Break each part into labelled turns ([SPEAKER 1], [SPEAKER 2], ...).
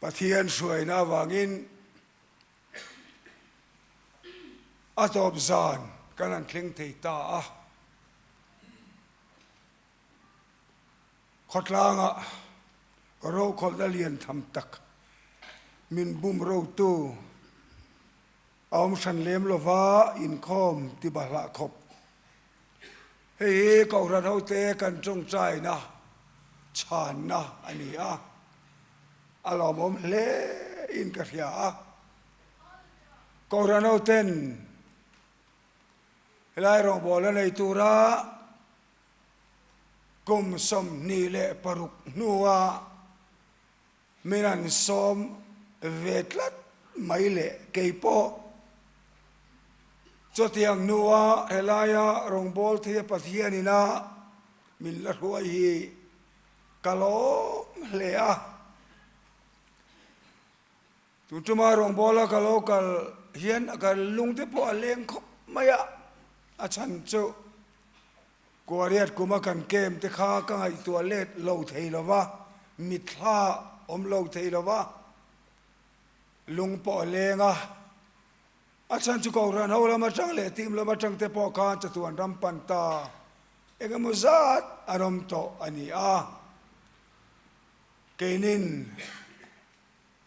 [SPEAKER 1] Pathian hruaina avangin a tawp zan kan han thleng thei ta a. Khawtlanga rokhawlhna lian tham tak min bum rotu a awm hran lem lova inkhawm ti bahlah khawp. Hei hi Kohhran hote kan tawngtaina chhanna a ni a, a lawmawm hle in ka hria a. Kohhran hoten helai rawngbawlna nei tura kum 26 hnua min an sawm ve tlat mai leh kei pawh chutiang hnua helaia rawngbâwl theia Pathianina min la hruai hi ka lawm hle a. Tun tuma rawngbawla ka lo kal hian ka lungte pawh a leng khawp mai a, a chhan chu Kuariat kuma kan kem te kha ka ngaihtuah let lo thei lo va, mitthla awm lo thei lo va, lung pawh a leng a. A chhan chu Kohhran ho lam atang leh team lam atang te pawh khan chatuan ram pan ta eng emaw zat an awm tawh a ni a. Keinin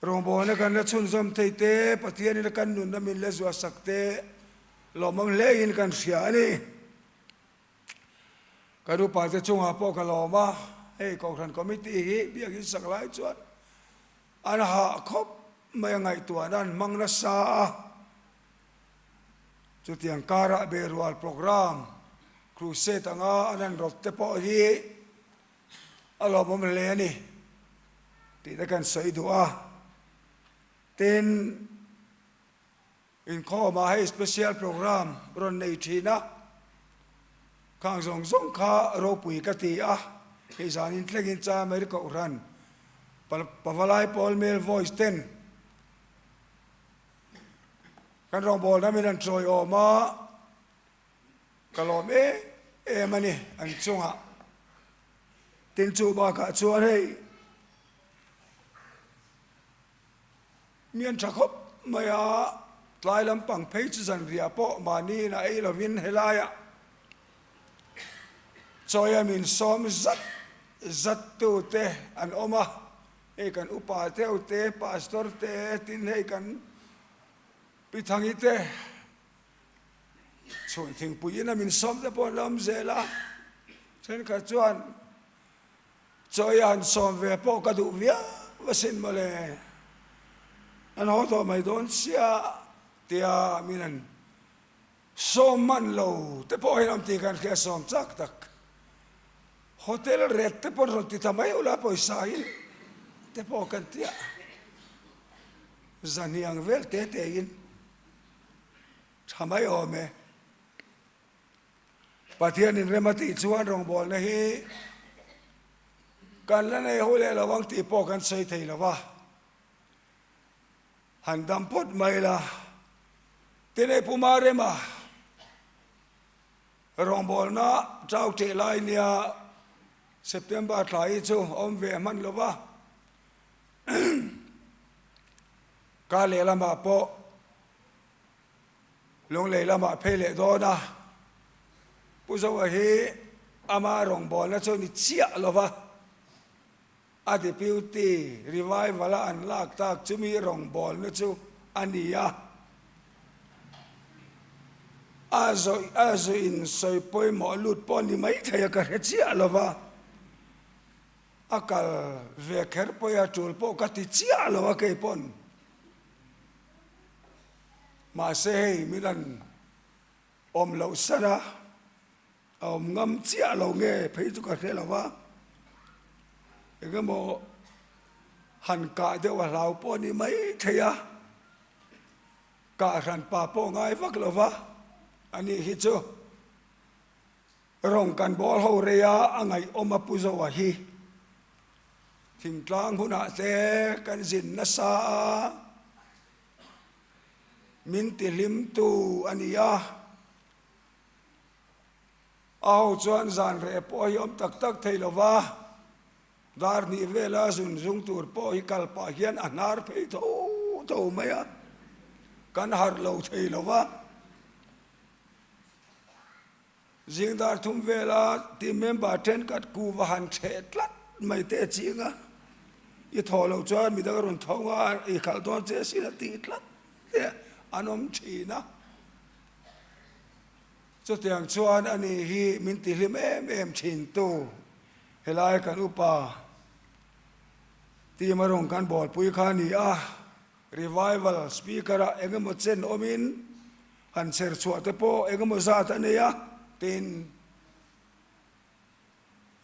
[SPEAKER 1] Rawngbawlna kan la chhunzawm thei te, Pathianin a kan nunna min la zuahsak te lawmawm hlein kan hria a ni. Kan upate chungah pawh ka lawm a, hei Kohhran Committee hi biakin sak lai chuan an hah khawp mai a ngaihtuahna an hmang nasa a. Chutiang karah Berual Programme Crusade anga an han rawt te pawh hi A lawmawm hle a ni tih te kan sawi duh a. Tin, inkhawmah hei special programme rawn nei thin a, khang zawng zawng kha ropui ka ti a, hei zanin thlengin Chameri Kohhran Pavalai Pawl Male Voice ten kan rawngbawlna min an chawiawm a. Ka lawm em em a ni an chungah. Tin chu bakah chuan hei mi an tha khawp mai a, tlai lampang phei chu zanriah pawh mahniin a ei lovin helaiah chawia min sawm zat zat tute an awm a, hei kan upa deuh te, pastor te, tin hei kan Pi Thangi te. Chhun thingpuiin a min sawm te pawh an la awm zel a, thenkhat chuan chawi a han sawm ve pawh ka duh viau asin mawle, an haw tawh mai dawn sia tia min han sawm man lo te pawh hian awm tih kan hria sawm chak tak. Hotel ret te pawh rawn ti ta mai ula pawisa in te pawh kan tia zahniang vel te te in. Tha mai awm e. Pathian in rem a tih chuan rawngbawlna hi kan la nei ho leh lo ang tih pawh kan sawi thei lo va. Han dam phawt mai la. Tin hei Pu Marema rawngbawlna chau teh lai nia September thla hi chu a awm ve hman lo va. Kar lehlamah pawh Lunglei lamah phei leh dawn a, Pu Zoa hi ama rawngbawlna chu ni chiah lo va, a Deputy Revival a an lak tak chumi rawngbawlna chu a ni a. A zawih a zuiin sawi pawimawh lut pawh ni maithei a ka hre chiah lo va, a kal ve kher pawih a tul pawh ka ti chiah lo a keipawn. Mahse hei min an awm loh san a, a awm ngam chiah lo nge phei chu ka hre lo va, eng emaw han kah deuh a hlau pawh a ni mai thei a, kah hran pa pawh ngai vak lo va, a nih hi chu rawng kan bawl ho rei a, a ngaihawm a pu Zoa hi thingtlang hunah te kan zin nasa a. Min ti hlimtu a ni a. A ho chuan zan reh pawh hi awm tak tak thei lo va. Dar hnih vela zun zung tur pawh hi kal pah hian a hnar phei tho tho mai a, kan harh lo thei lo va. Zing dar thum vela team member thenkhat ku va han chheh tlat mai te ching a, i thawh loh chuan midang a rawn tho nga i khalh dawn che sin a tih tlat te an awm thin a. Chutiang chuan ani hi min tihlim em em thin tu helai kan upa team a rawn kan bawlpui kha a ni a, revival speaker ah engemaw chen awmin han chher chhuah te pawh engemaw zat a nei a, tin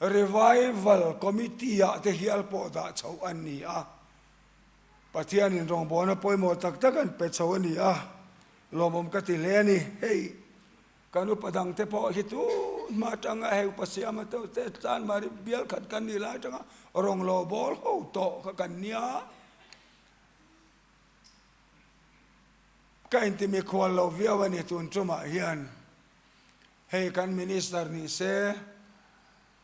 [SPEAKER 1] revival committee ah te hial pawh dah chhoh an ni a, Pathianin rawngbawlna pawimawh tak tak an pe chho a ni a, lawmawm ka ti hle a ni. Hei kan upa dang te pawh hi tun hma atanga hei upa siama te te tlan mari bial khat kan nih lai atanga rawng lo bawl ho tawh kha kan nia. Ka inti mikhual lo viau a ni tun tumah hian hei kan minister ni se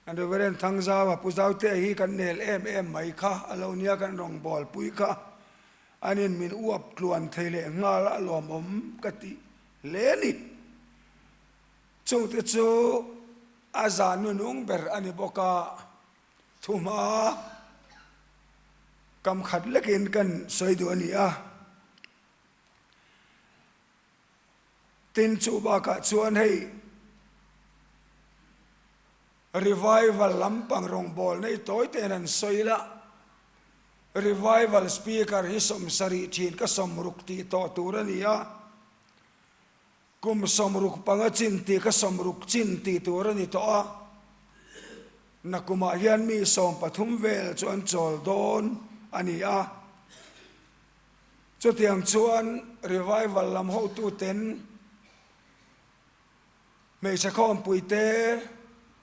[SPEAKER 1] Kan Reverend Thangzau a Pu Zautea hi kan nel em em mai kha a lo nia kan rawngbawlpui kha anin min uap tluan thei leh nghal a lawmawm ka ti hle a ni. Chungte chu a zan nunung ber a ni bawk a, thuhma kam khat lekin kan sawi duh a ni a. Tin chu bakah chuan hei Revival lampang rawngbawlna hi tawi tein an sawi la, Revival Speaker hi 70 thin ka 60 tih tawh tur a ni a, kum 65 chin tih ka 60 chin tih tur a ni tawh a, nakumah hian mi 13 vel chu an chawl dawn a ni a. Chutiang chuan Revival lam hotuten Hmeichhe khawmpui te,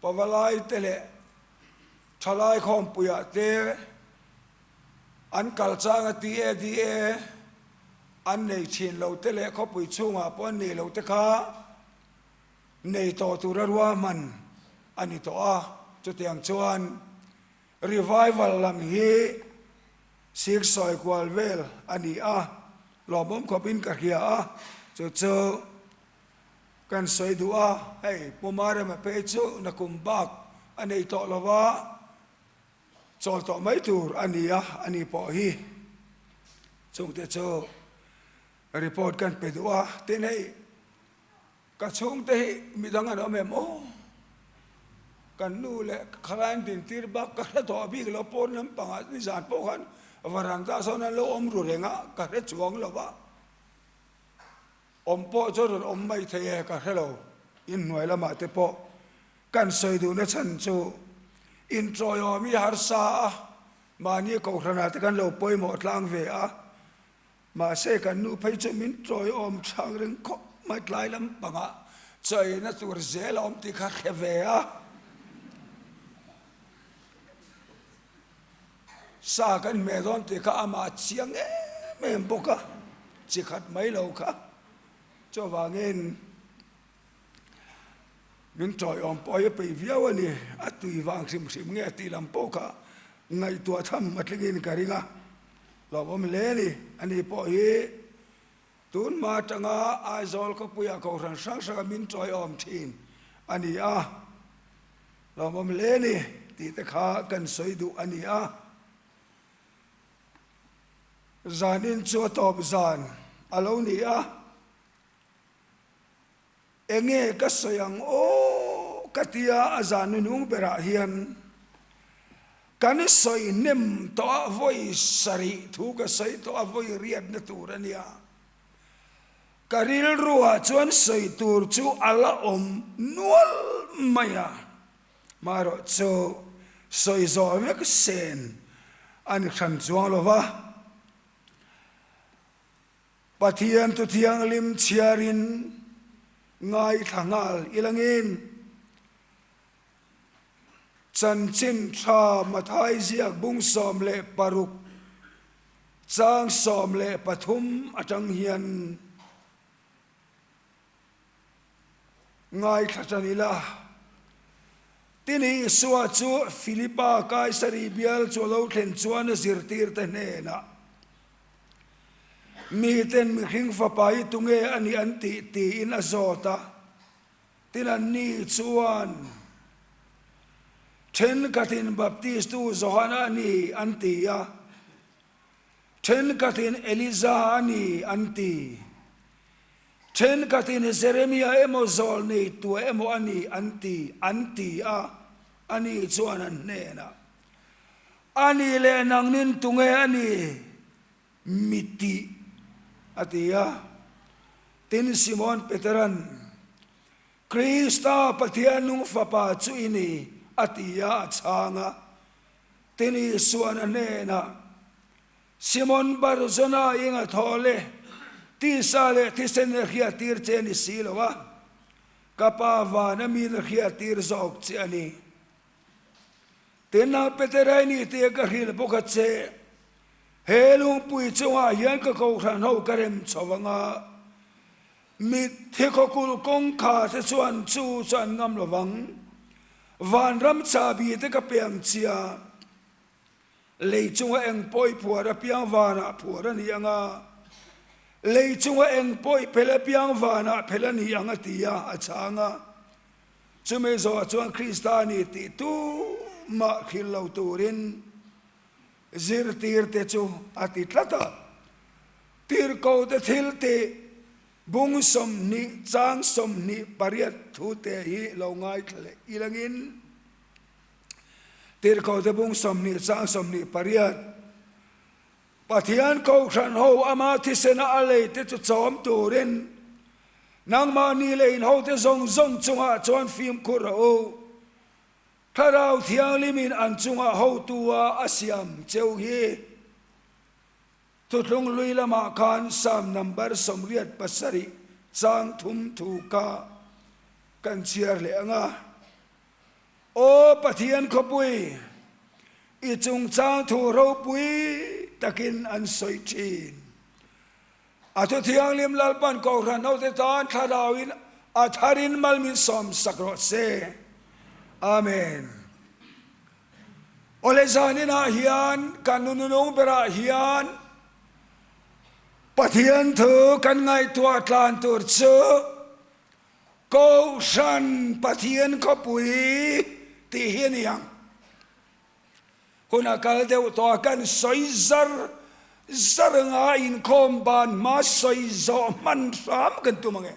[SPEAKER 1] pavalai te leh thalai khawmpuiah te an kal changa TADA an nei thin lo te leh khawpui chhungah pawh an nei lo te kha nei tawh tura ruahman a ni tawh a. Chutiang chuan Revival lam hi sik sawi kual vel a ni a, lawmawm khawpin ka hria a, chu chu Kan sawi duh a, hei Pu Marema phei chu nakum bak a nei tawh lo va, chawl tawh mai tur a ni a, a ni pawh hi chungte chu report kan pe duh a, tin hei ka chhungte hi midang an awm em aw, kan nu leh khalai an dintir bak ka hre tawh bik lo, pawn lampangah nizan pawh khan varanda sawn an lo awm ru reng a, ka hre chuang lo va. Awm pawh chu rawn awm mai thei e ka hre lo. Inhnuai lamah te pawh kan sawi duhna chhan chu inṭawiawm hi harsa a, mahni kohhranah te kan lo pawimawh tlang ve a, mahse kan nu phei chu min ṭawiawm chhang reng khawp mai tlai lampangah chaina tur zel a awm tih kha hre ve a. Sa kan hmeh dawn tih kha amah a chiang em em bawk a, chi khat mai lo kha. Chuvangin min tawiawm pawh hi a peih viau a ni, a tui vang hrim hrim nge tih lam pawh kha ngaihtuah tham a tlingin ka ring a, hlauhawm hle a ni. Ani pawh hi tun hma atanga Aizawl khawpuiah kohhran hrang hranga min tawiawm thin a ni a. Lawmawm hle ni tih te kha kan sawi duh a ni a. Zanin chu a tawp zan a lo ni a. Enge ka sawi ang aw ka tia a zan hnuhnung berah hian kan sawi hnem tawh a vawi sarih thu ka sawi tawh a vawi riatna tur a nia. Ka rilruah chuan sawi tur chu a la awm nual mai a, maherawh chu sawi zawh vek sen a ni hran chuang lo va. Pathian thu thianghlim chhiarin ngaithla nghal ilangin Chanchin tha Mathai ziak bung 16 chang 13 atang hian ngaithla tan ila. Tin, Isua chu Filipa Kaisari bial chu a lo thlen chuan a zirtirte hnenah, Miten mihring fapa hi tunge a nih an tih? tiin a zawt a. Tin, anni chuan, Thenkhatin Baptistu Johana a ni an ti a, thenkhatin Elija a ni an ti. Thenkhatin Jeremia emaw zawl nei tua emaw a ni an ti, an ti a, ani chuan an hnenah, A ni leh nangnin tunge a ni? Mi tih, a ti a. Tin, Simon Peteran, Krista Pathian nung Fapa chu i ni, a ti a, a chhang a. Tin, Isuan a hnenah, Simon Bar-Jona ing a thaw le, tisa leh thisen a hriattir che ni si lo a, ka Pa van a min a hriattir zawk che a ni. Tin, Petera i ni tih ka hrilh bawk a che, he lungpui chungah hian ka kohhran ho ka rem chho ang a, mitthi khawkulh kawngkhar te chuan chu chu an ngam lo vang, vanram chahbi te ka pe ang chia. Lei chunga eng pawh i phuar apiang vanah phuar a ni ang a, lei chunga eng pawh i phel apiang vanah phel a ni ang a ti a, a chhang a. Chumi zawhah chuan Krista a ni tih tumah hrilh lo turin zirtirte chu a ti tlat a. Tirhkohte thiltih bung 20 chang 28 thute hi lo ngaithla leh ilangin, Tirhkohte bung 20 chang 28, Pathian Kohhran ho ama thisena a leite chu chawm turin nangmahni leh in hote zawng zawng chungah chuan fimkhur rawh u. Thlarau Thianghlimin an chungah hotu-a a siam cheu hi. Thuthlung hlui lamah khan Psalm number 87 chang thum thu kha kan chhiar leh ang a. Aw Pathian khawpui, i chungchang thu ropui takin an sawi thin. A thu thianghlim Lalpan Kohhran hote tan thlarauin a tharin mal min sawm sak rawh se. Amen. Awle zaninah hian kan nununung berah hian Pathian thu kan ngaihtuah tlan tur chu Kohhran Pathian khawpui tih hi a ni ang. Hun a kal deuh tawh a, kan sawi zar zar anga inkhawm ban hma sawi zawh hman hram kan tum ang e.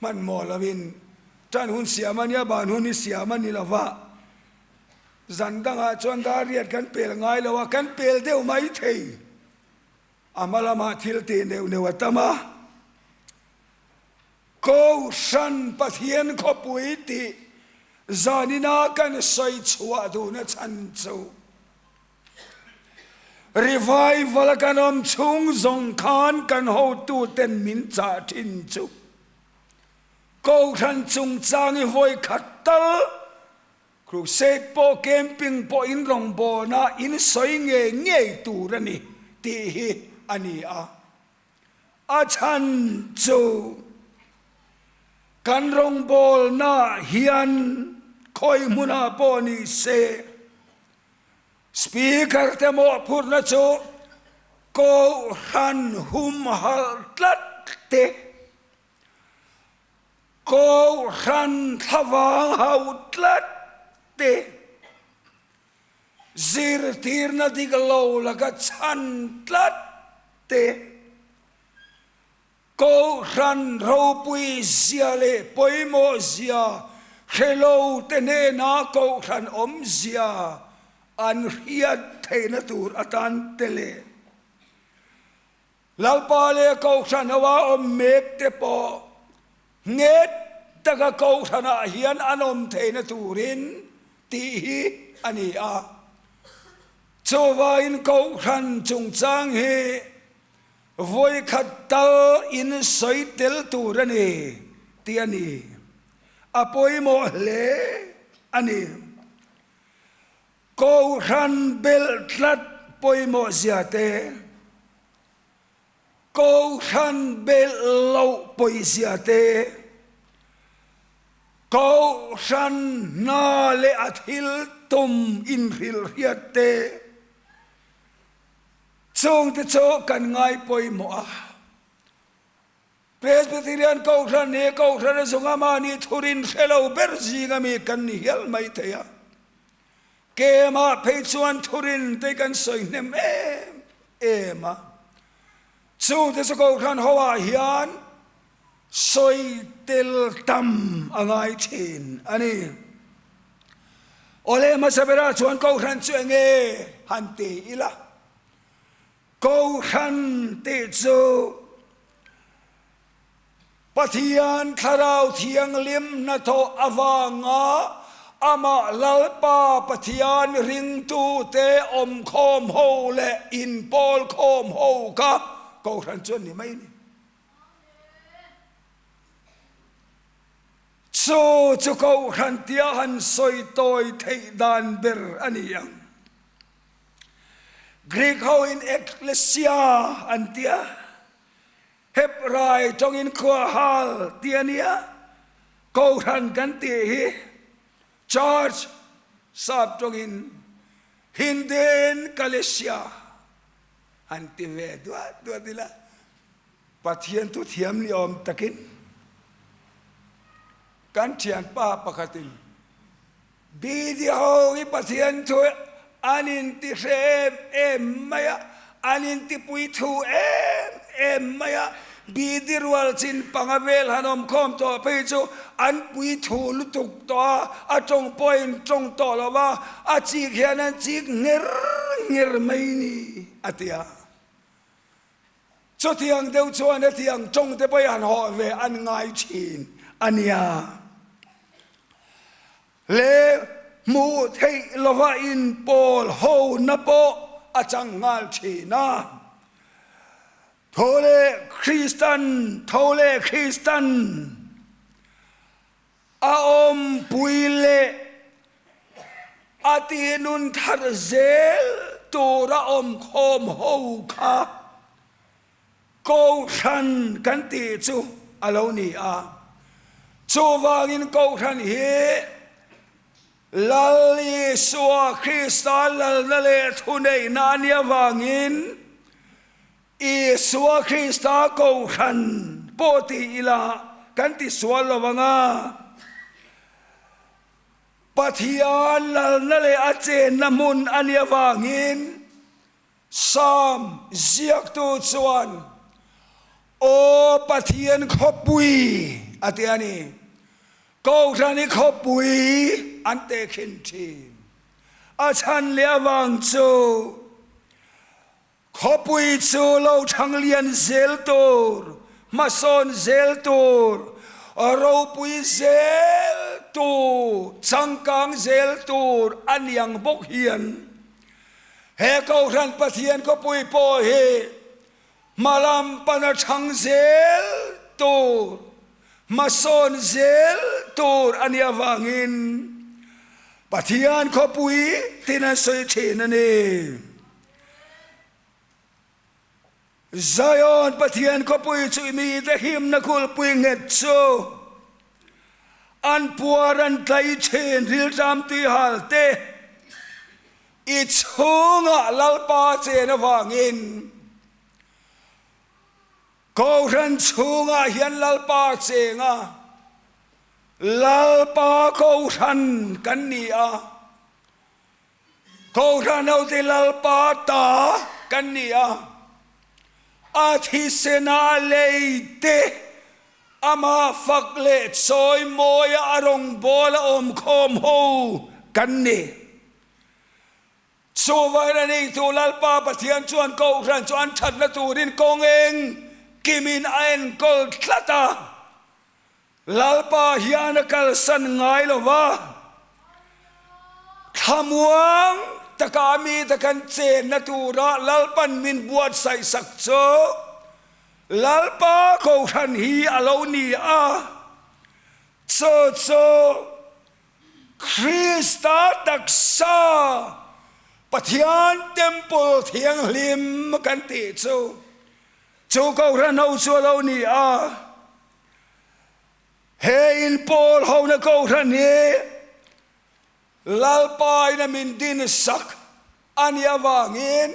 [SPEAKER 1] Hman maw lovin tan hun siam a nia, ban hun hi siam a ni lo va. Zan dangah chuan dar riat kan pel ngai lo a, kan pel deuh mai thei. A hma lamah thil tih neuh neuh a tam a, Kohhran Pathian khawpui tih zanina kan sawi chhuah duhna chhan chu Revival a kan awm chhung zawng khan kan hotuten min chah thin chu Kohhran chungchang i vawi khat tal Crusade pawh camping pawh in rawngbawna in sawi ngei ngei tur a ni tih hi a ni a. A chhan chu kan rawngbawlna hian khawi hmunah pawh ni se Speaker te mawhphurhna chu Kohhran humhalh tlat te, Kohhran thlavang hauh tlat te, zirtirna dik lo laka chhan tlat te, Kohhran ropui zia leh pawimawh zia hre lo te hnena Kohhran awmzia an hriat theihna tur atan te leh Lalpa leh Kohhran ho a awm mek te pawh nghet taka Kohhranah hian an awm theihna turin tih hi a ni a. Chuvangin Kohhran chungchang hi vawikhat tal in sawi tel tur a ni tih a ni. A pawimawh hle a ni. Kohhran belh tlat pawimawh zia te, Kohhran belh loh pawi zia te, Kohhran hna leh a thil tum inhrilhriat te chungte chu kan ngai pawimawh a. Presbyterian Kohhran hi Kohhran a zunga mahni thurin hre lo ber zinga mi kan ni hial mai thei a. Kemah phei chuan thurin te kan sawi hnem em em a. Chungte chu Kohhran ho ah hian sawi tel tam a ngai thin a ni. Awle hmasa berah chuan Kohhran chu enge han ti ila? Kohhran tih chu Pathian Thlarau Thianghlim hnathawh avanga Amah Lalpa Pathian ringtute awmkhawm ho leh inpawl khawm ho kha Kohhran chu an ni mai a ni. Chu chu Kohhran tia han sawi tawi theih dan ber a ni ang. Greek ho in ekklesia an ti a, Hebrai tawngin khuahal ti a nia, Kohhran kan tih hi Church sap tawngin Hindiin Kalesia an ti ve duat duat ila, Pathian thu thiam ni awm takin kan thianpa pakhatin Bidi ho hi Pathian thu an inti hre em em mai a, an inti pui thu em em mai a, Bidi rual chin panga vel han awm khawm tawh phei chu an pui thu lutuk tawh a, a tawng pawh a in tawng tawh lo va, a chik hian an chik ngher ngher mai ni a ti a. Chutiang deuh chuan hetiang tawng te pawh hi han hawh ve an ngai thin a nia. Le hmuh theih lova inpawl hona pawh a chang nghal thin a. Tho leh Kristan, tho leh Kristan a awmpui leh a tihnun thar zel tura awmkhawm ho kha Kohhran kan tih chu a lo ni a. Chuvangin Kohhran hi Lal Isua Krista lalna leh thuneihna a nih avangin Isua Krista Kohhran pawh ti ila kan ti sual lo ang a. Pathian lalna leh a chenna hmun a nih avangin Psalm ziaktu chuan, Aw Pathian khawpui a ti a ni. Kohhran i khawpui an tehkhin thin. A chhan leh avang chu khawpui chu lo thang lian zel tur, hmasawn zel tur, ropui zel tur, changkang zel tur a niang bawk hian He Kohhran Pathian khawpui pawh hi hmalam pana thang zel tur, hmasawn zel tur a nih avangin Pathian khawpui tin an sawi thin a ni. Zion Pathian khawpui chu i mite himna kulhpui nghet chu an puar an tlai thin rilṭam tuihal te i chhungah Lalpa chen avangin Kohhran chhungah hian Lalpa cheng a, Lalpa Kohhran kan ni a. Kohhran hote Lalpa ta kan ni a, a thisena lei te amah fak leh chawi mawia a rawngbawla awmkhawm ho kan ni. Chuvangin a neitu Lalpa Pathian chuan Kohhran chu an thatna turin kawng eng kimin a enkawl tlat a. Lalpa hian a kalsan ngai lo va, thlamuang taka mite kan chenna tura Lalpan min buatsaih sak chu Lalpa Kohhran hi a lo ni a, chu chu Krista taksa Pathian Temple Thianghlim kan tih chu chu Kohhran ho chu a lo ni a. He in pawl hona kohhran hi Lalpa in a min din sak a nih avangin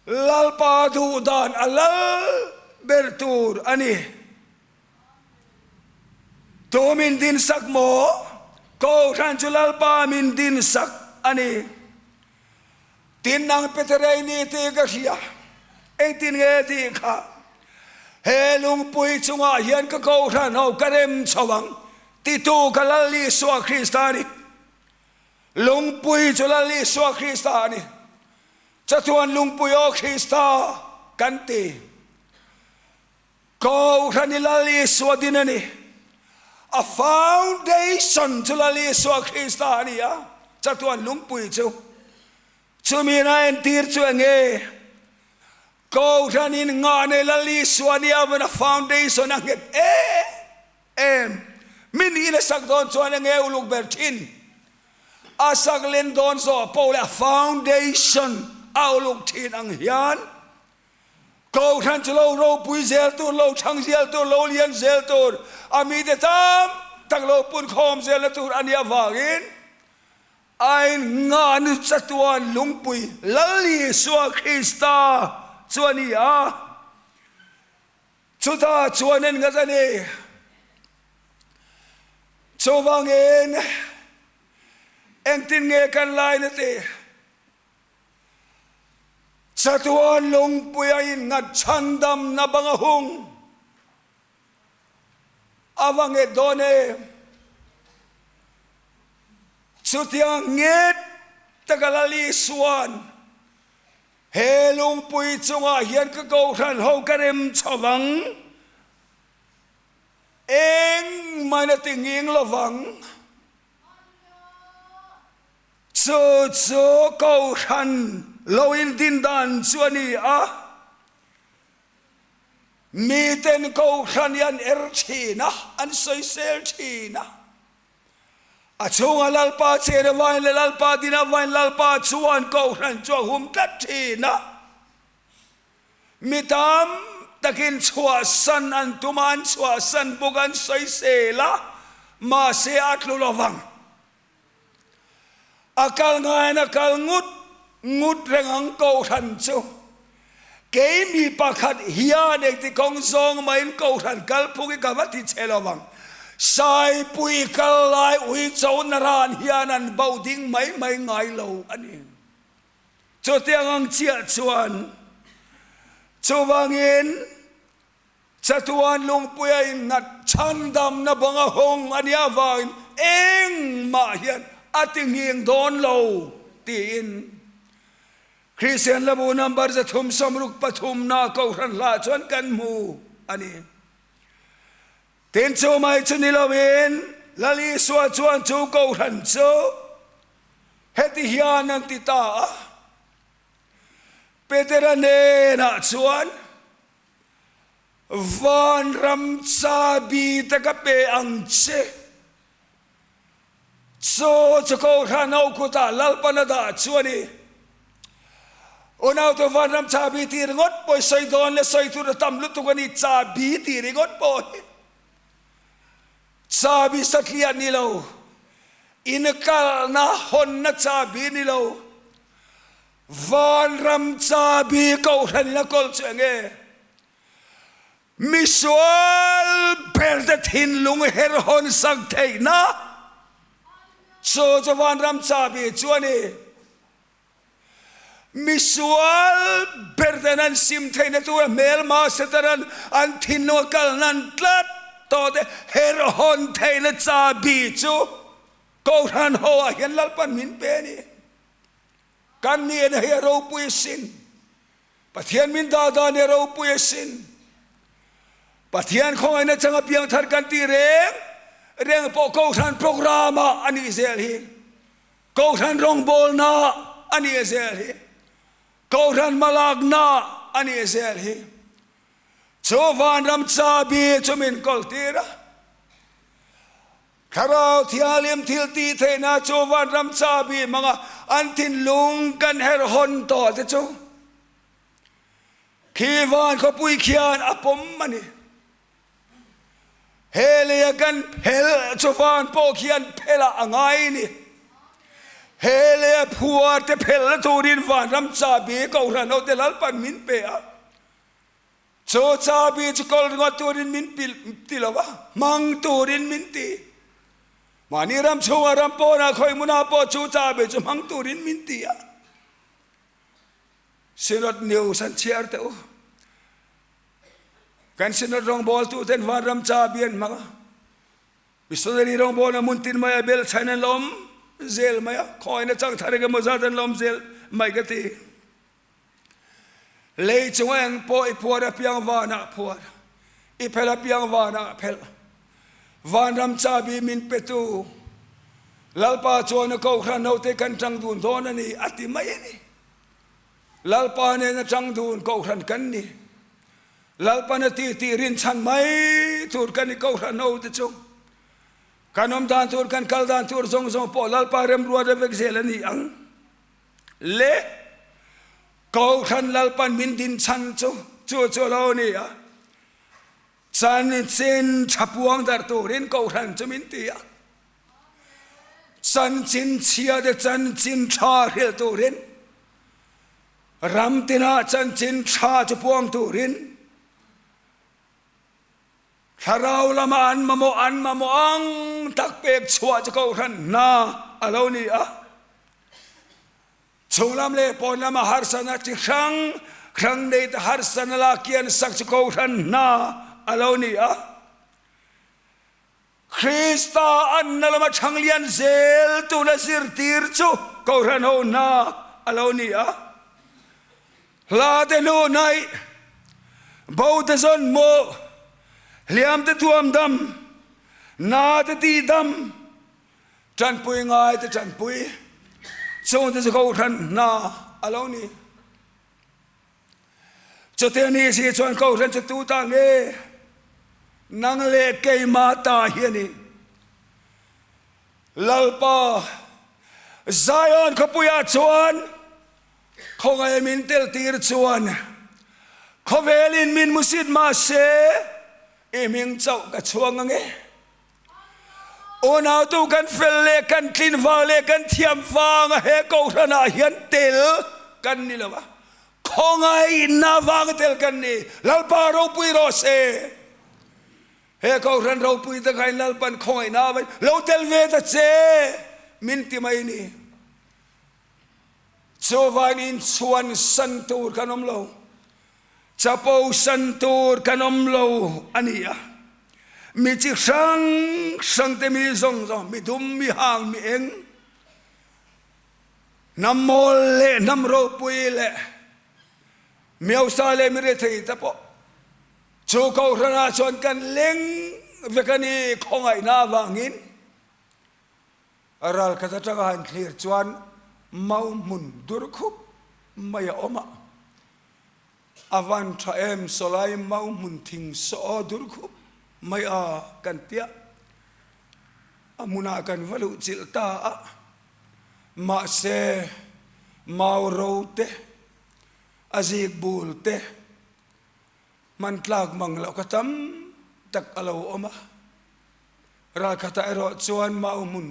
[SPEAKER 1] Lalpa duh dan a lal ber tur a ni. Tu min din sak maw? Kohhran chu Lalpa min din sak a ni. Tin nang Peterei ni tih ka hria, engtin nge tih kha? He lungpui chungah hian ka kohhran ho ka rem chho ang titu ka Lal Isua Krista a ni. Lungpui chu Lal Isua Krista a ni. Chatuan lungpui aw Krista kan ti. Kohhran hi Lal Isua din a ni. A foundation chu Lal Isua Krista a ni a, chatuan lungpui chu. Chumi a entir chu eng nge? Kohhranin ngah nei Lal Isua nia avawin a foundation a nghet em em. Mi niin a sak dawn chuan eng nge uluk ber thin? A sak len dawn zawh pawh leh a foundation a uluk thin ang hian Kohhran chu lo ropui zel tur, lo chhang zel tur, lo lian zel tur, a mite tam tak lo punkhawm zelna tur a nih avangin a inngahnu chatuan lungpui Lal Isua Krista chu a ni a. Chutah chuan en ngat a ni. Chuvangin engtin nge kan laina tih? Chatuan lungpui a innghat chhandamna bang a hung a va nget dawn em? Chutiang nget taka Lal Isua'n he lungpui chungah hian ka kohhran ho ka rem chho vang, engmah in a ti nghing lo vang. Chu chu Kohhran lo indin dan chu a ni a, miten Kohhran hi an er thin a, an sawisel thin a. A chhunga Lalpa chen avain leh Lalpa din avain Lalpa chuan Kohhran chu a hum tlat thin a. Mi tam takin chhuahsan an tum a, an chhuahsan bawk a, an sawisel a, mahse a tlu lovang. A kal ngaiin a kal ngut ngut reng ang Kohhran chu. Kei mi pakhat hian engti kawng zawng mahin Kohhran kalphung hi ka va ti che lo vang. Saipui kal lai uicho naran hian an bo ding mai mai ngai lo a ni. Chutiang ang chiah chuan chuvangin Chatuan lungpui a innghat chhandamna bang a hawng a nih avangin engmah hian a ti nghing dawn lo tiin Kristian Labu number 363 na Kohhran hlah chuan kan hmu a ni. Tin chu mai chu ni loin Lal Isua chuan chu Kohhran chu heti hian an ti ta a, Petera hnenah chuan, Vanram chabi te ka pe ang che. Chu chu Kohhran ho kutah Lalpan a dah chu a ni. Unaute vanram chabi tih ringawt pawh hi sawi dawn leh sawi tur a tam lutuk a ni, chabi tih ringawt pawh hi chabi satliah ni lo, inkalna hawnna chabi ni lo, Vanram chabi Kohhran in a kawl chu enge? Misual berte thinlung her hawn sak theihna chu chu vanram chabi chu a ni. Misual berten an sim theihna tura hmelma Satanan an thinlung a kal nan tlat tawh te her hawn theihna chabi chu Kohhran ho ah hian Lalpan min pe a ni. Kan nihna hi a ropui asin. Pathian min dah dan hi a ropui asin. Pathian khawngaihna changa piangthar kan tih reng reng pawh Kohhran program ah a nih zel hi. Kohhran rawngbawlna a nih zel hi. Kohhran hmalakna a nih zel hi. Chu vanram chabi chu min kawltir a. Thlarau Thianghlim thil tih theihna chu vanram chabi hmanga an thinlung kan herh hawn tawh te chu khi van khawpui khian a pawm a ni. He leia kan phelh chu van pawh khian phelh ah a ngai ni. He leia phuar te phelh turin vanram chabi Kohhran hote Lalpan min pe a. Chu chabi chu kawl ringawt turin min ti lo a, hmang turin min ti. Mahni ram chhunga ram pawnah khawi hmunah pawh chu chabi chu hmang turin min ti a. Synod News an chhiar teh u. Kan Synod rawngbawltu ten vanram chabi an hmang a. Missionary rawngbawlna hmun tin maia bel chhain an la awm zel mai a, khawina chang thar eng emaw zat an la awm zel mai ka ti. Lei chunga eng pawh i phuar apiang vanah phuar, i phelh apiang vanah phelh. Vanram chabi min petu Lalpa chuan a Kohhran hote kan tang dun dawn a ni a ti mai a ni. Lalpa nena tang dun Kohhran kan ni. Lalpan a ti tih rinchhan mai tur kan ni Kohhran hote chu. Kan awm dan tur, kan kal dan tur zawng zawng pawh Lalpa remruat a vek zel a ni ang. Le Kohhran Lalpan min dinchhan chu chu chu a lo ni a. Chanchin tha puang darh turin Kohhran chu min ti a. Chanchin chhia te chanchin tha hrilh turin, ram tinah chanchin tha chu puang turin, thlarau lama an mamawh an mamawh ang tak pek chhuah chu Kohhran hna a lo ni a. Chhunglam leh pawn lama harsatna chi hrang hrang nei te harsatna la kian sak chu Kohhran hna a lo ni a. Krista anna lama chhanglian zel tuna zirtir chu Kohhran ho hna a lo ni a. Hla te hnu hnaih, bo te zawn hmuh, hliam te thuam dam, na te tih dam, Ṭanpui ngai te ṭanpui chungte chu Kohhran hna a lo ni. Chuti a ni si chuan Kohhran chu tu ta nge? Nang leh keimah ta hi a ni. Lalpa, Zion khawpuiah chuan khawngaih min tel tir chuan khawvelin min musit mahse i hming chauh ka chhuang ange. Unautu kan fel leh kan tlin vang leh kan thiam vanga he Kohhran ah hian tel kan ni lo a, khawngaihna vanga tel kan ni. Lalpa ropui rawh se. He Kohhran ropui takah in Lalpan khawngaihna avangin lo tel ve ta che min ti mai ni. Chuvangin inchhuan san tur kan awm lo. Chapo san tur kan awm lo a ni a, mi chi hrang hrang te mi zawng zawng, mi dum, mi hang, mi eng, hnam mawl leh hnam ropui leh mi hausa leh mi rethei te pawh chu Kohhranah chuan kan leng vek a ni khawngaihna avangin. Ralkhat atanga han thlir chuan mau hmun dur khup mai a awm a, a van tha em sawlai mau hmun thing saw dur khup mai a kan tia, a hmunah kan va luh chilh ta a, mahse mau ro te, a zik bul te, hman tlak mang loh kha tam tak a lo awm a. Ralkhatah erawh chuan mau hmun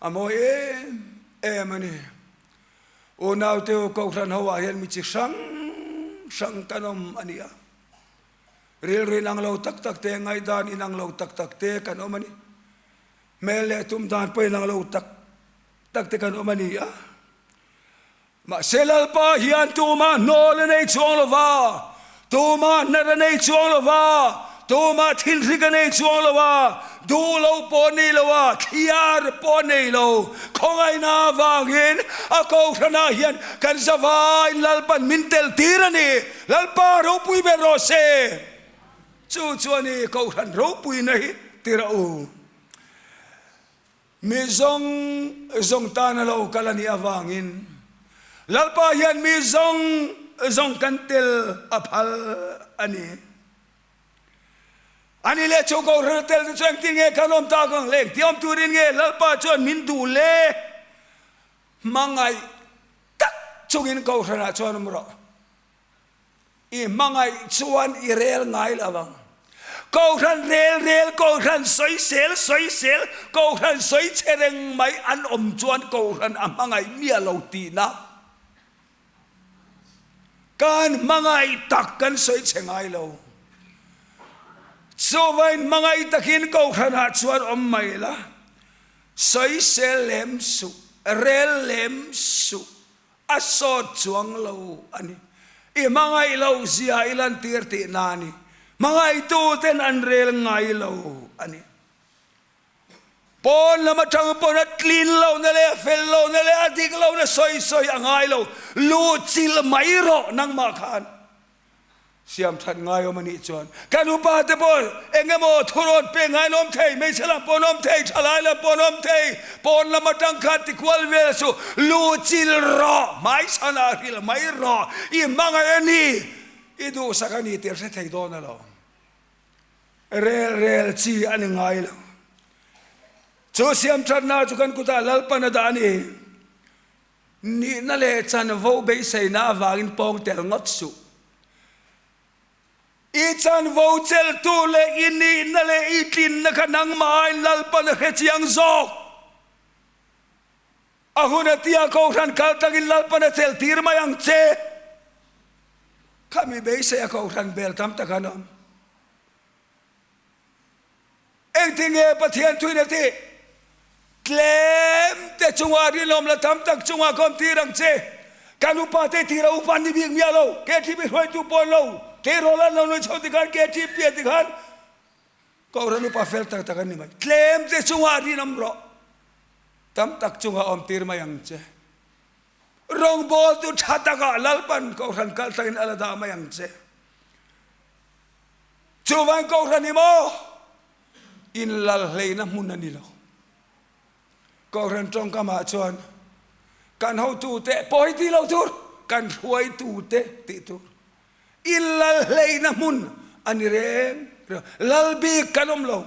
[SPEAKER 1] a mawi em em a ni. Unaute u Kohhran ho ah hian mi chi hrang hrang kan awm a ni a. Rilru inang lo tak tak te, ngaihdan inang lo tak tak te kan awm a ni. Hmel leh tum dan pawh inang lo tak tak te kan awm a ni a. Mahse Lalpa hian tumah hnawl a nei chuang lo va, tumah hnar a nei chuang lo va, tumah thinhrik a nei chuang lo va, duh lo pawh a nei lo a, thliar pawh a nei lo. Khawngaihna avangin a Kohhranah hian kan zavaiin Lalpan min tel tir a ni. Lalpa ropui ber rawh se. Chu chu a ni Kohhran ropuina hi ti rawh u. Mi zawng zawng tana lo kal a nih avangin Lalpa hian mi zawng zawng kan tel a phal a ni. Ani leh chu Kohhran a tel te chu engtin nge kan awm tak ang le? Engti awm turin nge Lalpa chuan min duh le? Hmangaih tak chungin Kohhranah chuan awm rawh. I hmangaih chuan i rel ngai lo ang. Kohhran rel rel, Kohhran sawisel sawisel, Kohhran sawi che reng mai an awm chuan Kohhran a hmangaih miah lo tihna. Kan hmangaih tak kan sawi che ngai lo. Chuvain hmangaih takin Kohhranah chuan awm mai la, sawisel lem suh, rel lem suh, a sawt chuang lo a ni. I hmangaih loh zia i lantir tihna a ni. Hmangaihtuten an rel ngai lo a ni. Pawn lam atang pawn a tlin lohna leh a fel lohna leh a dik lohna sawi sawi a ngai lo. Luh chilh mai rawh nangmah khan. Siam that ngai awm a nih chuan kan upa te pawh eng emaw thurawn pek ngai an awm thei, hmeichhe lam pawh an awm thei, thalai lam pawh an awm thei, pawn lam atang khan tikual vel chu luh chilh rawh, hmaichhanah hrilh mai rawh, i hmangaih a ni, i duhsak a ni tih a hre thei dawn alawm. Rel rel chi a ni ngai lo. Chu siam thatna chu kan kutah Lalpan a dah a ni. Nihna leh chanvo beiseina avangin pawng tel ngawt suh. I chanvo cheltu leh i nihna leh i tlinna kha nangmah aiin Lalpan a hre chiang zawk. A hun a tia Kohhran kal tangin Lalpan a chelh tir mai ang che. Khami beisei a Kohhran bel tam tak an awm. Engtin nge Pathian thuin a tih? Tlem te chungah rinawm la tam tak chungah ka awm tir ang che. Kan upa te tira upa an ni bik miah lo. KTP hruaitu pawh an lo tleirawl an lo nui chho tikhan KTP a tikhan Kohhran upa fel tak tak an ni mai. Tlem te chungah rinawm rawh. Tam tak chungah awm tir mai ang che. Rawngbawltu tha takah Lalpan Kohhran kal takin a la dah mai ang che. Chuvang Kohhran hi maw inlalhleina hmun a ni lo. Kohhran tawngkamah chuan kan hotute pawh hi tih lo tur, kan hruaitute tih tur. Inlalhleina hmun a ni reng reng. Lal bik kan awm lo.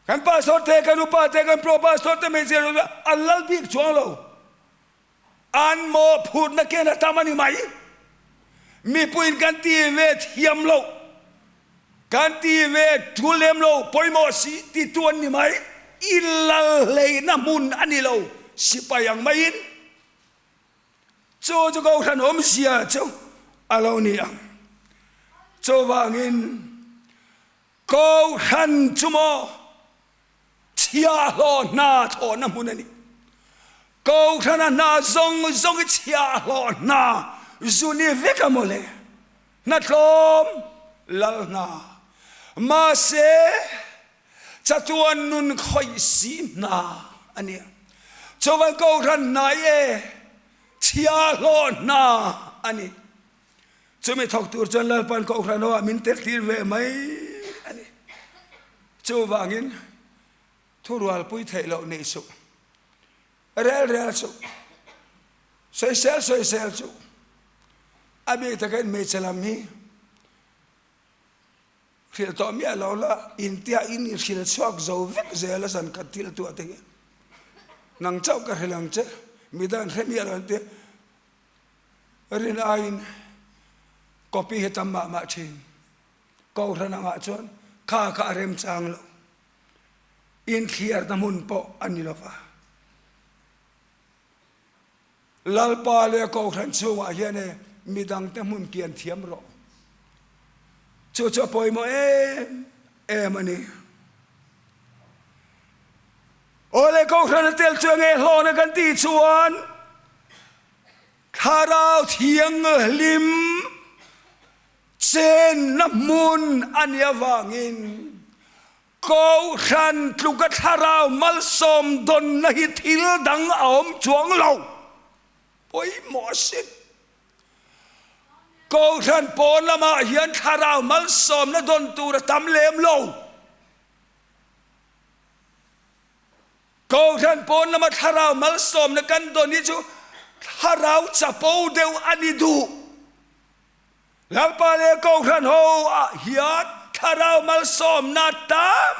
[SPEAKER 1] Kan pastor te, kan upa te, kan pro pastor te hmeichhia an lal bik chuang lo. An mawhphurhna ken a tam a ni mai. Mipuiin kan ti ve thiam lo, kan ti ve thu lem lo, pawimawh si titu an ni mai. I lal hleihna hmun a ni lo, sipai ang maiin. Chu chu Kohhran awmzia chu a lo ni ang. Chuvangin Kohhran chu maw Chhiahhlawh hna thawhna hmun a ni. Kohhrana hna zawng zawng hi chhiahhlawh hna zu ni vek a mawle. Hna tlawm lal hna. Mahse, chatuan nun khawih si hna a nia. Chuvan kohhran hna i e chhiahhlawh hna a ni. Chumi thawk tur chuan Lalpan kohhran ho ah min teltir ve mai a ni. Chuvangin thurualpui theih loh nih suh, rel rel suh, sawisel sawisel suh. A bik takin hmeichhe lam hi hrilh tawh miah lo la, intia in i hrilh chhuak zo vek zel a zan khat thil tuah te hian. Nang chauh ka hrilh ang che, midang hre miah lo an tia. Rin aiin copy hi tam mah mah thin. Kohhran angah chuan kha kha a remchang lo. Inthliarna hmun pawh a ni lova. Lalpa leh Kohhran chhungah hian e midangte hmun kian thiam rawh. Chu chu a pawimawh em em a ni. Awle Kohhran a tel chu enge hlawhna kan tih chuan Thlarau Thianghlim chenna hmun a nih avangin Kohhran tluka Thlarau malsawm dawnna hi thil dang a awm chuang lo. Pawimawh asin. Kohhran pawn lamah hian Thlarau malsawmna dawn tur a tam lem lo. Kohhran pawn lama thlarau malsawmna kan dawn hi chu thlarau chapo deuh a ni duh. Lalpa leh Kohhran ho ah hian thlarau malsawmna tam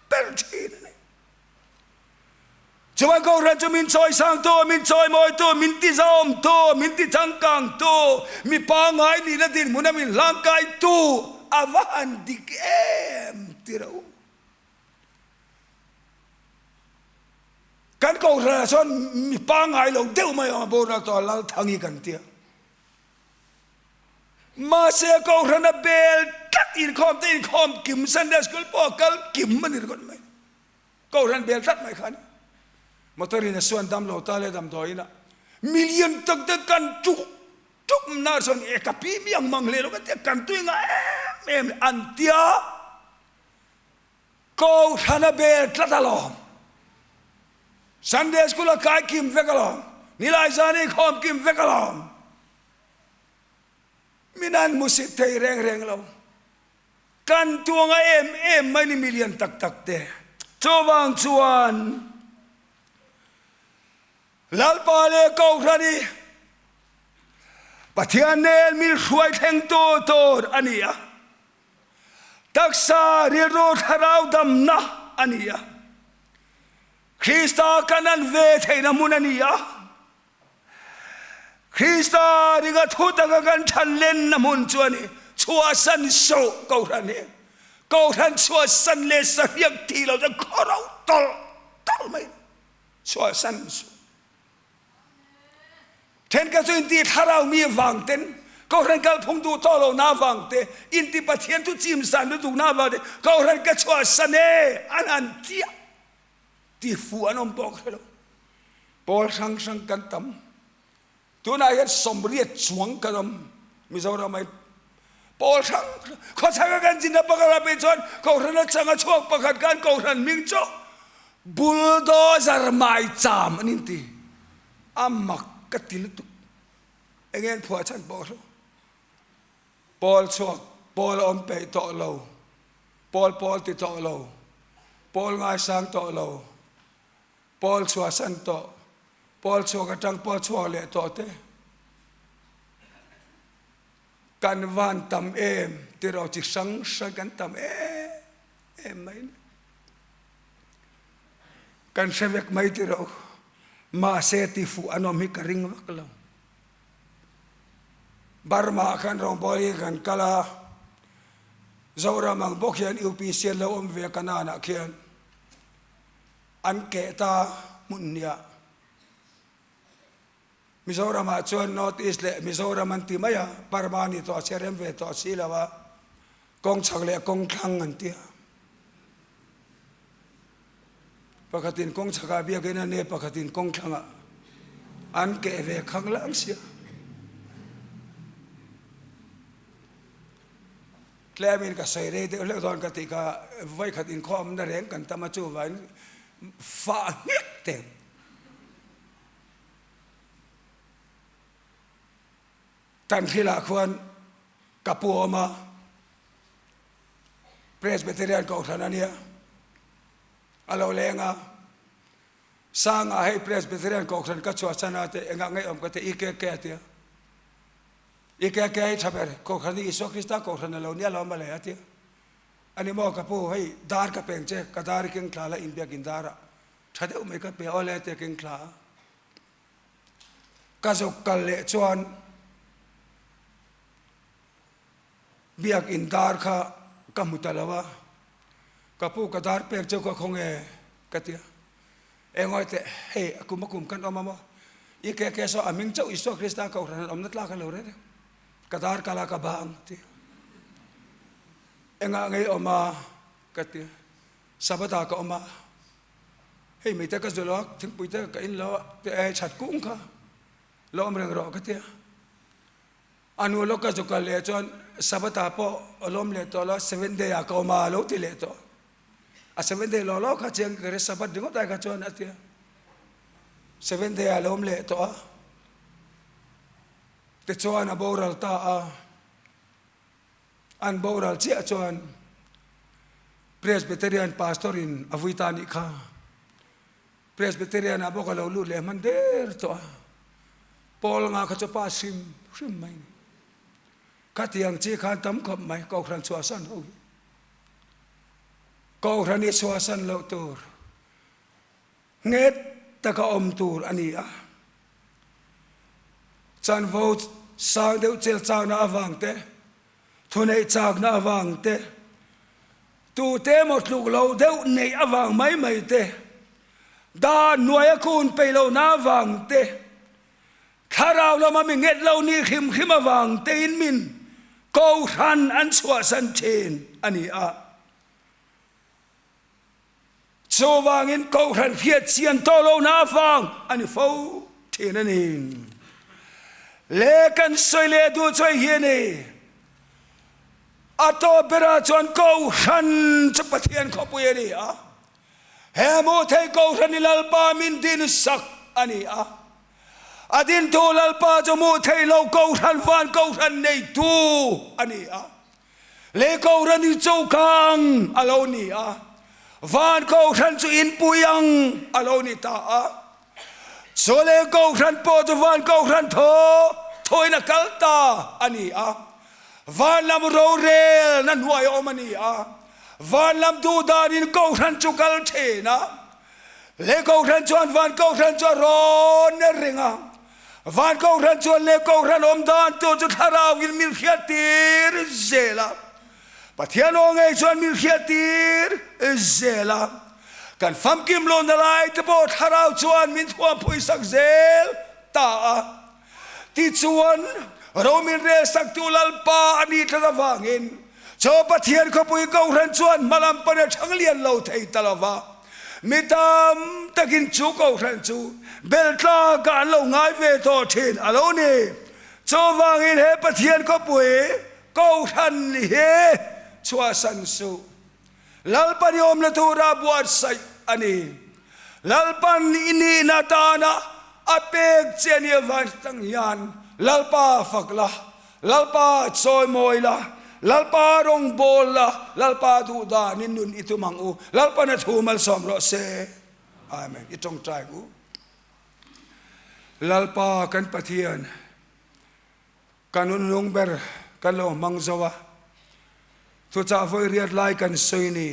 [SPEAKER 1] ber thin a ni. Chuan Kohhran chu min chawisangtu, min chawimawitu, min tizawmtu, min tichangkangtu, mi pangngai nihna dinhmuna min hlangkaitu a va han dik em ti rawh u. Kan kohhranah chuan mi pangngai lo deuh mai ang a boral tawh a Lalthangi kan tia. Mahse kohhrana bel tlat inkhawm te inkhawm kim Sunday school pawh a kal kim a ni ringawt mai. Kohhran bel tlat mai kha a ni. Motor in a suan dam lo ta le damdawiin ah million tak tak kan tuk tuk na chuan e ka pi mi ang mang hle lo ka tia kan tui nga em em an tia. Kohhran a bel tlat alawm. Sunday school a kai kim vek alawm. Nilai zan inkhawm kim vek alawm. Min an hmusit thei reng reng lo. Kan tuanga em em mai ni milian tak tak te. Chuvang chuan Lalpa leh Kohhran hi Pathian nen min hruai thlengtu tur a ni a. Taksa rilru thlarau damna a ni a, Krista kan an ve theihna hmun a ni a, Krista ringa thu taka kan than lenna hmun chu a ni. Chhuahsan suh Kohhran hi, Kohhran chhuahsan leh sahriak tih lo chuan khawro tawlh tawlh mai chhuahsan suh. Thenkhat chu inti thlarau mi avang ten, Kohhran kalphung duh tawh lohna avang te, inti Pathian chu chimsan lutukna avang te, Kohhran ka chhuahsan e an han chiah ti fuh an awm pawh ka hre lo. Pawl hrang hrang kan tam. Tunah hian sawmriat chuang kan awm Mizoram ah hian. Pawl hrang hrang khawchhaka kan chin a pakhat ah phei chuan Kohhran atanga chhuak pakhat khan Kohhran hming chu Bulldozer maicham an inti. A mak ka ti lutuk. Enge an phuah chhan pawh hlo. Pawl chhuak, pawl a awm peih tawh lo, pawl pawl ti tawh lo, pawl ngaisang tawh lo, pawl chhuahsan tawh, pawl chhuak atang pawl chhuak leh tawh te. Kan van tam em tiraw chi hrang hrang kan tam em em mai ni. Kan hre vek mai tiraw mahse ti fuh an awm hi ka ring vak lo. Burma ah khan rawngbawl hi kan kal a, Zoram ang bawk hian UPC an lo awm ve a Kanan ah khian an keh ta hmun hniah. Mizoram ah chuan North East leh Mizoram an ti mai a, Burma ni tawh se rem ve tawh si lo a, kawng chhak leh kawng thlang an ti a. Pakhatin kawng chhakah biakin a nia, pakhatin kawng thlangah an keh ve khang lang sia. Tlemin ka sawi rei deuh hleuh dawn ka tih kha, vawikhat inkhawmna reng kan tam a chuvangin fah nghek teng. Tanhrilah khuan ka pu awm a, Presbyterian Kohhran a nia, a lo leng a, Sangah hei Presbyterian Kohhran ka chhuahsan a te engah ngeiawm ka ti, IKK a tia, IKK hi tha ber, Kohhran hi Isua Krista Kohhran a lo nia lo mawle a tia, a ni maw ka pu hei dar ka peng che, ka dar i keng thla la inbiak in dar ah Tha deuh mai ka pe awle tia keng thla a. Ka zuk kal leh chuan biak in dar kha ka hmu ta lo a, ka pu ka dar pek cheu ka khaw nge ka ti a, engawi teh hei a kum a kum kan awm a maw, i ke ke saw a hming chauh Isua Krista kohhran an awmna tlak a lo reng reng, ka dar kal a ka bang a ti a, engah ngei awm a ka ti a. Sabbath ah ka awm a, hei mei te ka zu lo a, thingpui te ka in lo a, te hei that kung kha lo awm reng rawh ka ti a. A nu lawk ka zu kal leh chuan Sabbath ah pawh a lawm leh tawh lo a, seventh day ah ka awm a a lo ti leh tawh. A seventh day law law kha chiang ka hria Sabbath ringawt ai kha chuan a ti a. Seventh day ah a lo awm leh tawh a, tichuan a boral ta a. An boral chiah chuan Presbyterian pastor in a vui ta nih kha. Presbyterian ah bawk a lo lut leh hman der tawh a. Paul nga kha chu pa hrim hrim mai ni. Khatiang chi khan tam khawp mai Kohhran chhuahsan ho hi. Kohhran hi chhuahsan loh tur. Nghet taka awm tur a ni a. Chanvo sang deuh chelchakna avang te. Thuneih chakna avang te, tute emaw tluk lo deuh neih avang mai mai te, dan hnuaia kun peih lohna avang te, thlarau lama mi nghet lo nih hrim hrim avang tein min kohhran an chhuahsan thin a ni a. Chuvangin kohhran hriat chian tawh lohna avang a ni fo thin a ni. Le kan sawi leh duh chu hei hi a ni, A tawp berah chuan kohhran chu Pathian khawpui a ni a, he hmuh theih kohhran hi Lalpa min dinsak a ni a, a dintu Lalpa chu hmuh theih loh kohhran van kohhran neitu a ni a. Lei kohhran hi chokang a lo ni a, van kohhran chu inpui ang a lo ni ta a. Chu lei kohhran pawh chu van kohhran thaw thawin a kal ta a ni a, van lam rorelna hnuai a awm a ni a, van lam duh danin kohhran chu kal thin a. Lei kohhran chuan van kohhran chu a rawn reng a. Van kohhran chuan leh kohhran awm dan tur chu thlarauin min hriattir zel a. Pathian aw ngei chuan min hriattir zel a. Kan famkim lohna lai te pawh thlarau chuan min thuamphui sak zel ta a. Tichuan, ro min relsaktu Lalpa a nih tlat avangin Chaw Pathian khawpui kohhran chuan hmalam pan a thang lian lo thei ta lo va. Mi tam takin chu kohhran chu bel tlakah an lo ngai ve tawh thin a lo ni. Chuvangin he Pathian khawpui kohhran hi chhuahsan suh. Lalpan i awmna tura buatsaih a ni. Lalpan i nihna atana a pek che a nih avang tang hian Lalpa fak la, Lalpa chawimawi la, Lalpa rawngbâwl la, Lalpa duh danin nun i tum ang u. Lalpan a thu malsawm rawh se. Amen. I tawngtai ang u. Lalpa kan Pathian, Ka nunlung ber kan lo hmang zo a, thuchah vawi riat lai kan sawi ni.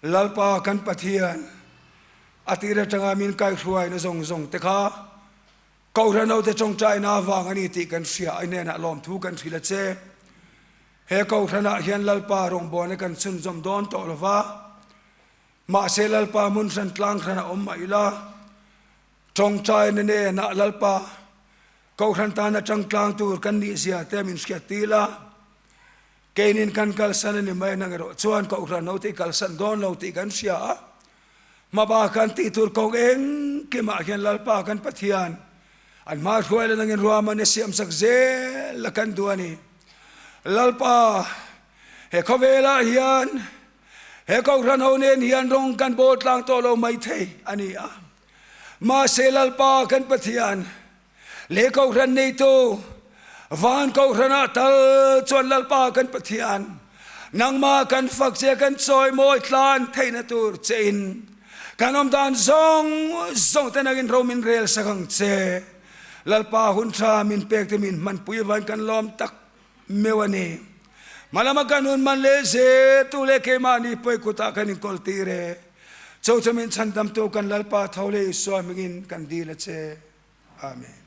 [SPEAKER 1] Lalpa kan Pathian, a tir atanga min kaihruaina zawng zawng te kha Kohhran hote tawngtaina avang a ni tih kan hria a, i hnenah lawmthu kan hrilh a che. He Kohhranah hian Lalpa rawngbawlna kan chhunzawm dawn tawh lo va, mahse Lalpa hmun hran tlang hran a awm mah ila, tawngtaina nenah Lalpa Kohhran tana tangtlang tur kan nih zia te min hriat tir la, keinin kan kalsan a ni mai nang erawh chuan Kohhran ho te i kalsan dawn lo tih kan hria a, hmaba kan tih tur kawng engkimah hian Lalpa kan Pathian an hma hruai la nangin ruahman a siamsak zel la kan duh a ni. Lalpa, he khawvelah hian he Kohhran ho nen hian rawng kan bawl tlang tawh lo maithei a ni a, Mahse Lalpa kan Pathian leh Kohhran neitu van Kohhranah tal chuan Lalpa kan Pathian nangmah kan fak che kan chawimawi tlan theihna tur che in kan awm dan zawng zawng te nangin ro min rel sak ang che. Lalpa hun tha min pek te min hmanpui van kan lawm tak meuh a ni. Hmalama kan hun man leh zirtu leh keimahni pawi kutah kan inkawl tir e. Cho chu min chhandamtu kan Lalpa tho leh Isua hmingin kan dil a che. Amen.